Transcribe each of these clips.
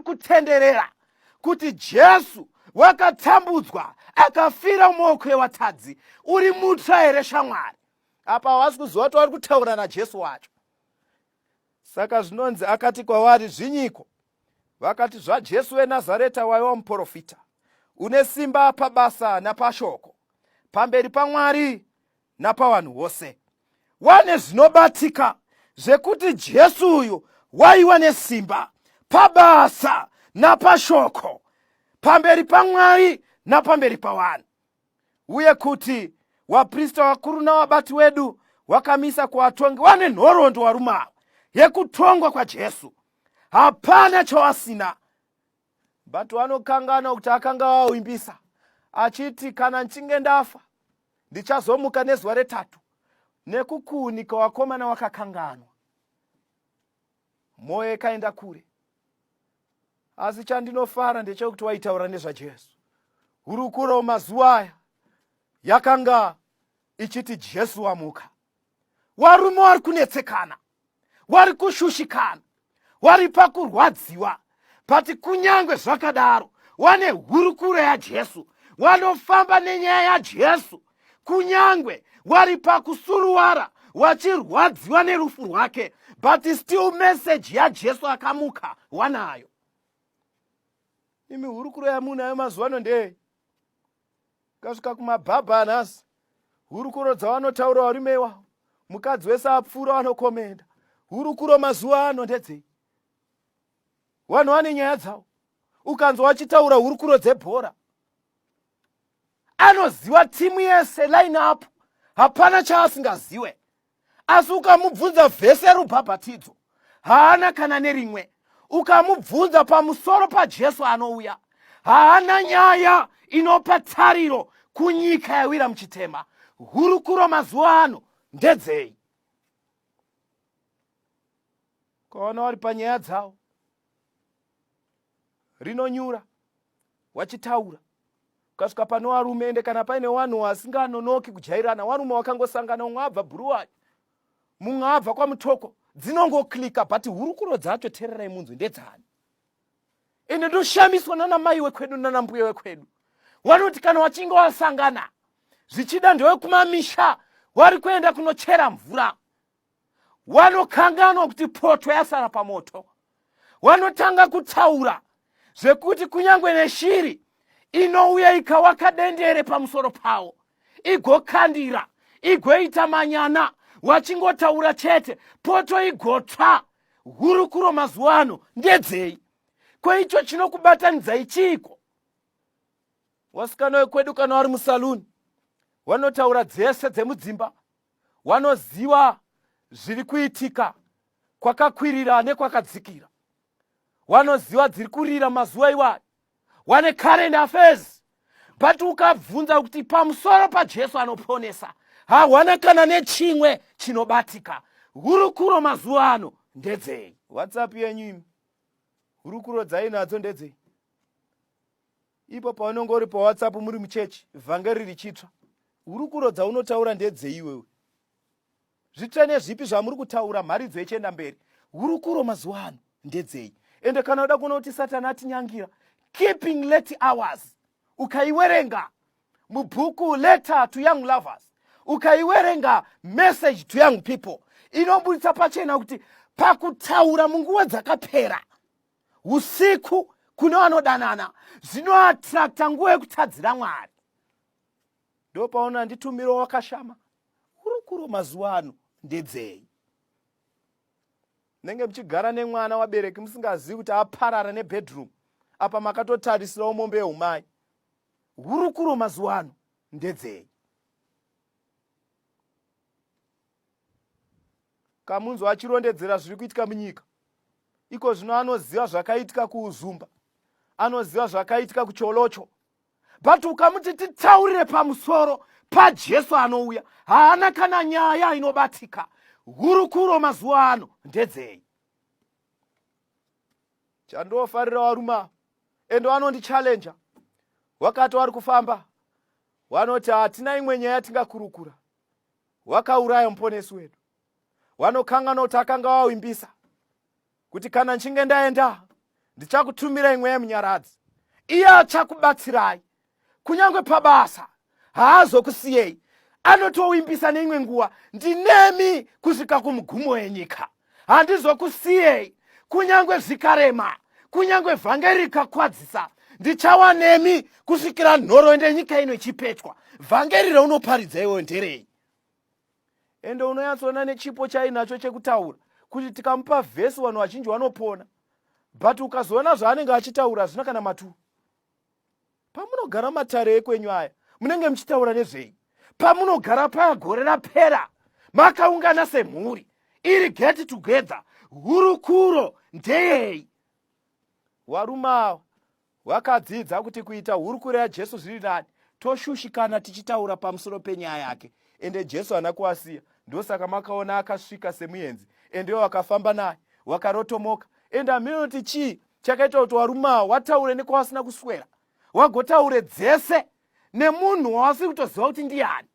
kutenderera kuti Jesu wakatambudzwa akafira mumaoko evatadzi. Uri mutsva here shamwari? Apa hawasi kuziva kuti wari kutaura naJesu wacho. Saka zvinonzi akati kwavari, Zvinyiko? Vakati, ZvaJesu weNazareta waiva muprofita, une simba pabasa napashoko, pamberi paMwari napavanhu vose. Wane zvinobatika zvekuti Jesu uyu waiwa nesimba pabasa napashoko, pamberi paMwari napamberi pavanhu. Uye kuti waprista wakuru nawabati wedu wakamisa kuvatongi wane nhoroondo warume ava yekutongwa kwaJesu. Hapana chawasina. But vanokangana kuti akanga vawimbisa achiti kana nchinge ndafa ndichazomuka nezuva retatu. Nekukuunika wakomana wakakanganwa. Mwoyo ikaenda kure. Asi chandinofara ndechekuti waitaura nezvaJesu. Hurukuro mazuva aya yakanga ichiti Jesu wamuka. Warume wari kunetsekana, wari kushushikana, wari pakurwadziwa, but kunyange zvakadaro wane hurukuro yaJesu, wanofamba nenyaya yaJesu kunyange wari pakusuruwara wachirwadziwa nerufu rwake, but still message yaJesu akamuka wanayo. Imi hurukuro yamunayo mazuva ano ndei? Kasvika kumabhabha anhasi, hurukuro dzavanotaura varume iwawo, mukadzi wese apfuura vanokomenda. Hurukuro mazuva ano ndedzei? Vanhu vane nyaya dzavo. Ukanzwa vachitaura hurukuro dzebhora, anoziva timu yese line up, hapana chaasingaziwe. Asi ukamubvunza vhese yerubhabhatidzo, haana kana nerimwe. Ukamubvunza pamusoro paJesu anouya, haana nyaya inopa tariro kunyika yawira muchitema. Hurukuro mazuva ano ndedzei? Ukaona vari panyaya dzavo rinonyura wachitaura, ukasvika pane warume, ende kana paine wanhu wasinganonoki kujairana, warume wakangosangana, umwe abva Bhuruwayo, mumwe abva kwaMutoko, dzinongoklika, but hurukuro dzacho tererai munzwe ndedzani. Ende ndoshamiswa nana mai wekwedu nana mbuya wekwedu, wanoti kana wachinge wasangana, zvichida ndewekumamisha, wari kuenda kunochera mvura, wanokanganwa kuti poto yasara pamoto, wanotanga kutaura zvekuti kunyange neshiri inouya ikawaka dendere pamusoro pawo, igokandira, igoita manyana, wachingotaura chete, poto igotsva. Hurukuro mazuva ano ndedzei? Ko icho chinokubatanidzai chiiko? Wasikana wekwedu kana wari musaluni wanotaura dzese dzemudzimba, wanoziva zviri kuitika kwakakwirira nekwakadzikira, wanoziva dziri kurira mazuva iwayo, wane current affairs. But ukabvunza kuti pamusoro paJesu anoponesa, hawana kana nechimwe chinobatika. Hurukuro mazuva ano ndedzei? WhatsApp yenyu imi, hurukuro dzainadzo ndedzei? Ipo paunenge uri paWhatsApp muri muchechi, vhangeri richitsva, hurukuro dzaunotaura ndedzei iwewe? Zvitsvene zvipi zvamuri kutaura mharidzo ichienda mberi? Hurukuro mazuva ano ndedzei? Ende kana uda kuona kuti Satani atinyangira, keeping late hours, ukaiwerenga mubhuku Letter to Young Lovers, ukaiwerenga Message to Young People, inoburitsa pachena kuti pakutaura munguva dzakapera usiku kune vanodanana zvinoatrakta nguva yekutadzira Mwari. Ndopaona nditumiro wakashama. Hurukuro mazuva ano ndedzei? Nenge muchigara nemwana wabereki musingazivi kuti aparara nebedroom, apa makatotarisirawo mombe yeumai. Hurukuro mazuva ano ndedzei? Kamunzwa achirondedzera zviri kuitika munyika iko zvino, anoziva zvakaitika kuUzumba, anoziva zvakaitika kuCholocho, but ukamuti titaurire pamusoro paJesu anouya, haana kana nyaya inobatika. Hurukuro mazuva ano ndedzei? Chandofarira varume ava, ende vanondichallenja, wakati wari kufamba vanoti hatina imwe nyaya yatingakurukura, wakauraya muponesi wedu. Wanokanganwa kuti akanga wawimbisa kuti kana nchinge ndaenda Ndichakutumirai mweya munyaradzi, iye achakubatsirai kunyange pabasa haazokusiyei. Anotowimbisa neimwe nguva, ndinemi kusvika kumugumo wenyika, handizokusiyei kunyange zvikarema, kunyange vhangeri rikakwadzisa, ndichawa nemi kusvikira nhoroondo yenyika ino ichipetwa. Vhangeri raunoparidza iwewe nderei? Ende unonyatsoona nechipo chainacho chekutaura kuti tikamupa vhesi vanhu vazhinji vanopona, but ukazoona zvaanenge achitaura hazvina kana maturo. Pamunogara matare ekwenyu aya munenge muchitaura nezvei? Pamunogara paya gore rapera makaungana semhuri iri get together, hurukuro ndeyei? Varume ava vakadzidza kuti kuita hurukuro yaJesu zviri nani, toshushikana tichitaura pamusoro penyaya yake. Ende Jesu haana kuvasiya, ndosaka makaona akasvika semuenzi, ende ivo vakafamba naye vakarotomoka. Ende hameno kuti chii chakaita kuti varume ava wataure nekwavasina kuswera, wagotaure dzese nemunhu wawasiri kutoziva kuti ndiyani.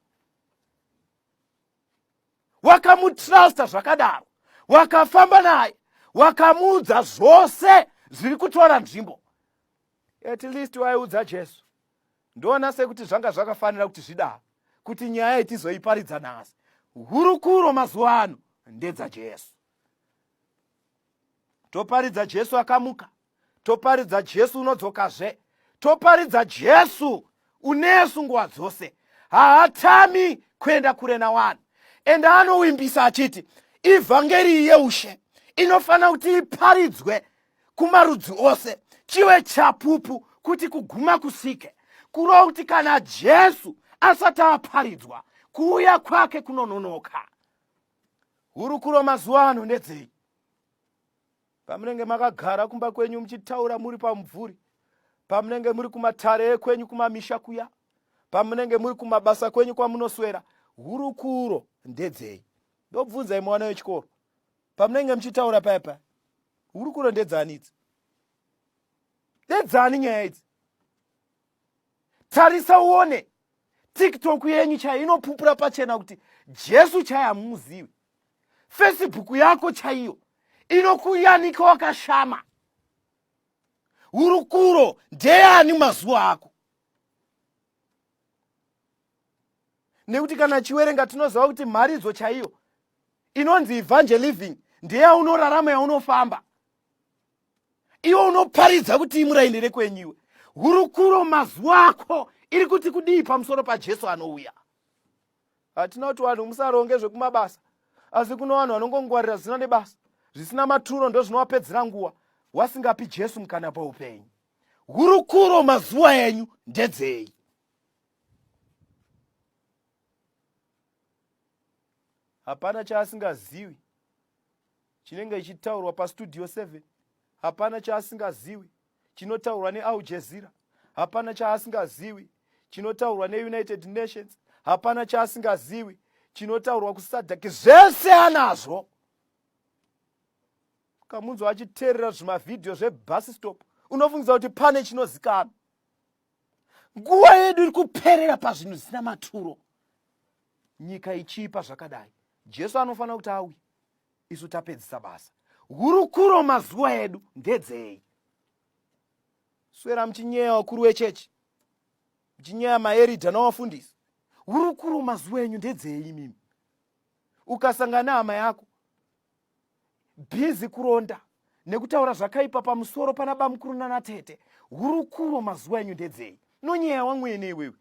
Wakamutrusta zvakadaro, wakafamba naye, wakamuudza zvose zviri kutora nzvimbo. At least waiudza Jesu. Ndoona sekuti zvanga zvakafanira kuti zvidaro, kuti nyaya itizoiparidza nhasi. Hurukuro mazuva ano ndedzaJesu. Toparidza Jesu akamuka, toparidza Jesu unodzokazve, toparidza Jesu unesu nguva dzose, haatami kuenda kure nawanhu. Ende anowimbisa achiti ivhangeri yeushe inofanira kuti iparidzwe kumarudzi ose, chive chapupu kuti kuguma kusvike. Kureva kuti kana Jesu asati aparidzwa, kuuya kwake kunononoka. Hurukuro mazuva ano ndedzei? Pamunenge makagara kumba kwenyu muchitaura muri pamumvuri, pamunenge muri kumatare ekwenyu kumamisha kuya, pamunenge muri kumabasa kwenyu kwamunoswera, hurukuro ndedzei? Ndobvunza imwe wana wechikoro, pamunenge muchitaura paya paya, hurukuro ndedzani idzi? Ndedzani nyaya idzi? Tarisa uone TikTok yenyu chaiyo inopupura pachena kuti Jesu chaiye hamumuzivi. Facebook yako chaiyo inokuyanika wakashama. Hurukuro ndeyani mazuva ako? Nekuti kana chiwerenga tinoziva kuti mharidzo chaiyo inonzi evangeliving ndeyaunorarama, yaunofamba iwe unoparidza kuti imuraini rekwenyu iwe. Hurukuro mazuva ako iri kuti kudii pamusoro paJesu anouya? Hatina kuti vanhu musaronge zvekumabasa, asi kuno vanhu vanongongwarira zvisina nebasa, zvisina maturo, ndozvinovapedzera nguva, wasingapi Jesu mukana paupenyu. Hurukuro mazuva enyu ndedzei? Hapana chaasingazivi chinenge ichitaurwa paStudio 7, hapana chaasingaziwi chinotaurwa neAl Jazeera, hapana chaasingaziwi chinotaurwa neUnited Nations, hapana chaasingaziwi chinotaurwa kuSADC. Zvese anazvo. Kamunzwa achiteerera zvimavhidhiyo zvebus stop, unofungidza kuti pane chinozikanwa. Nguva yedu iri kuperera pazvinhu zvisina maturo. Nyika ichiipa zvakadai, Jesu anofanira kuti auye isu tapedzisa basa. Hurukuro mazuva edu ndedzei? Swera muchinyeya vakuru vechechi, muchinyeya maeridha navafundisi. Hurukuro mazuva enyu ndedzei imimi? Ukasangana nehama yako bhizi kuronda nekutaura zvakaipa pamusoro pana bamukuru nanatete, hurukuro mazuva enyu ndedzei? Nonyeya wamwene iwewe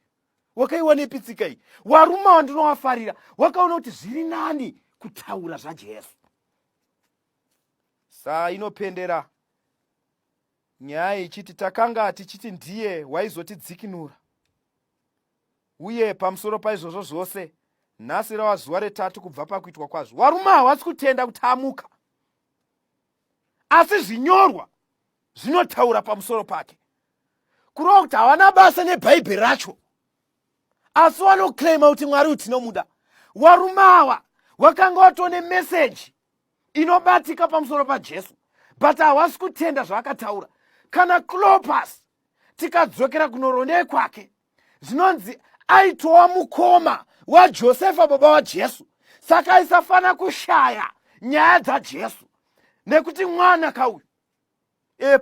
wakaiwanepi tsika iyi? Warume wandinowafarira wakaona kuti zviri nani kutaura zvaJesu. Saa inopendera nyaya ichiti takanga tichiti ndiye waizotidzikinura, uye pamusoro paizvozvo zvose nhasi rava zuva retatu kubva pakuitwa kwazvo. Warume hawasi kutenda kuti amuka, asi zvinyorwa zvinotaura pamusoro pake, kureva kuti havana basa nebhaibheri racho, asi vanoclaima kuti Mwari uyu tinomuda. Warume awa wakanga watone meseji inobatika pamusoro paJesu, but hawasi kutenda zvaakataura. Kana Clopas, tikadzokera kunorondei kwake, zvinonzi aitova mukoma waJosefa baba waJesu, saka aisafanira kushaya nyaya dzaJesu nekuti mwana kauyu.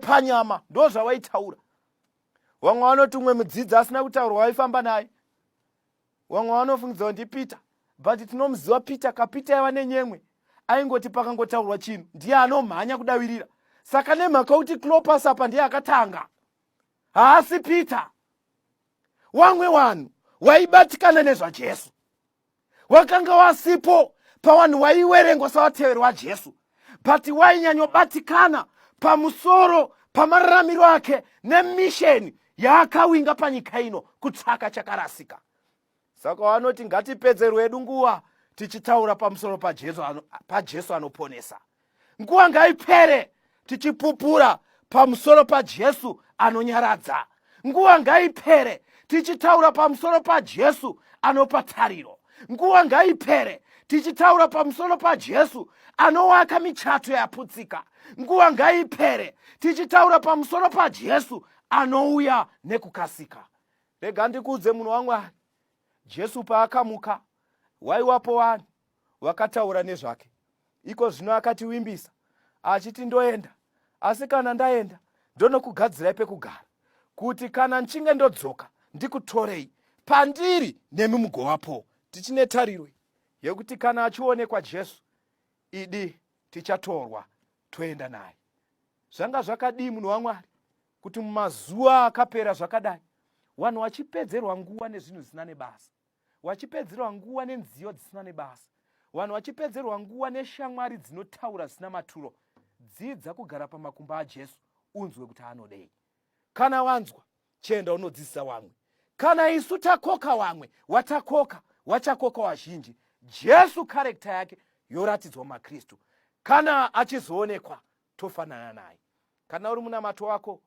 Panyama ndo zvawaitaura. Vamwe vanoti umwe mudzidzi asina kutaurwa waifamba naye. Vamwe vanofungidza kuti ndiPeter, but tinomuziva Peter. KaPeter yava nenyemwe, aingoti pakangotaurwa chinhu ndiye anomhanya kudavirira. Saka nemhaka kuti Clopas apa ndiye akatanga, haasi Peter. Wamwe vanhu waibatikana nezvaJesu wakanga wasipo pavanhu waiwerengwa savateveri vaJesu, but wainyanyobatikana pamusoro pamararamiro ake nemission yaakawinga panyika ino, kutsvaka chakarasika. Saka vanoti ngatipedze rwedu nguva tichitaura pamusoro paJesu anoponesa. Nguva ngaipere tichipupura pamusoro paJesu anonyaradza. Nguva ngaipere tichitaura pamusoro paJesu anopa tariro. Nguva ngaipere tichitaura pamusoro paJesu anowaka michato yaputsika. Nguva ngaipere tichitaura pamusoro paJesu anouya nekukasika. Rega ndikuudze, munhu waMwari, Jesu paakamuka waiwapo vanhu vakataura nezvake. Iko zvino akativimbisa achiti, "Ndoenda, asi kana ndaenda ndonokugadzirai pekugara, kuti kana nchinge ndodzoka ndikutorei pandiri nemi mugovapo." Tichine tariro yekuti kana achionekwa Jesu, idi tichatorwa toenda naye. Zvanga zvakadii, munhu waMwari, kuti mumazuva akapera zvakadai vanhu vachipedzerwa nguva nezvinhu zvisina nebasa, vachipedzerwa nguva nenziyo dzisina nebasa, vanhu vachipedzerwa nguva neshamwari dzinotaura zvisina maturo? Dzidza kugara pamakumbo aJesu, unzwe kuti anodei. Kana wanzwa, chienda unodzidzisa vamwe. Kana isu takoka vamwe, watakoka wachakoka wazhinji. Jesu character yake yoratidzwa maKristu. Kana achizoonekwa, tofanana naye. Kana uri munamato wako.